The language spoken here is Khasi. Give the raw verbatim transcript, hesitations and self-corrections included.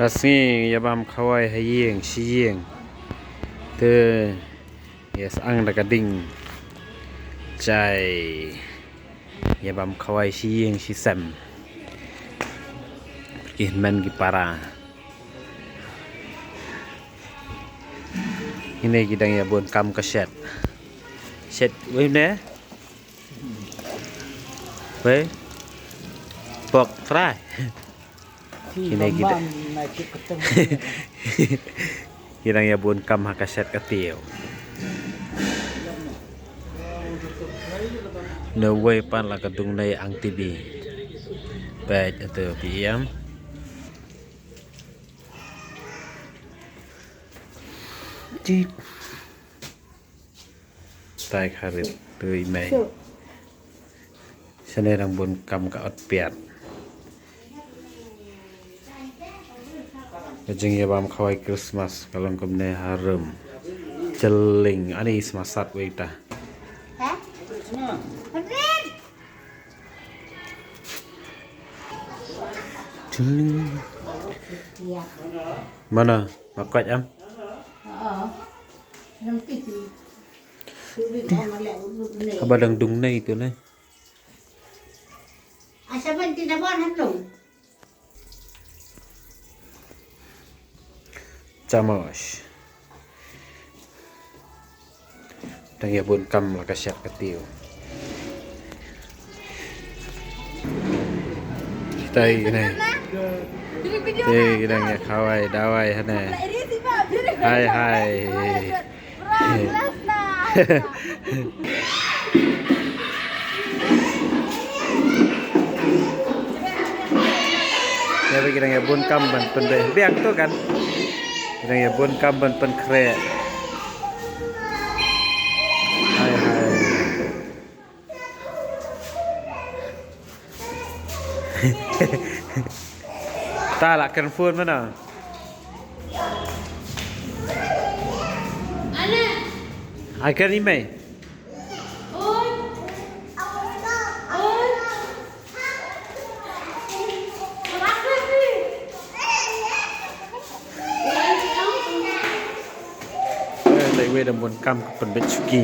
Ka sngi ïa bam khawai ha ïing shi ïing. Te ïa sdang da ka ding. Jai ïa bam khawai shi ïing shi sem. Ki hynmen ki para. Ine ki dang ïa bun kam ka shet. Shet wei ne? Wei. Pork fry. Kine ki da-, ki dang ïa bun kam ha ka shet ka tiew. Ne wei pat la ka dung nei ang T V. Peit atu phi ïam. Tip. Tai kharit tu i mei. Shane dang bun kam ka ot piat. Ka jingïabam khawai Christmas ka long kumne harum. Cheling ani sma sat wei ta. Cheling. Mana? Ma kwat am? Haba dang dung nei tu ne. Chamosh. Dang ïa bun kam la ka shet ka tiew. Kita i ne. Te ki dang ïa khawai dawai hane. Hai hai. Ïa ba ki dang ïa bun kam ban pynbeit biang tu kan. Ki dang ïa bun kam ban pynkhreh. Hai hai. Ta la kren phone mana? Ai kren i mei. Eh, tai wei dang bun kam ka pynbeit shuki.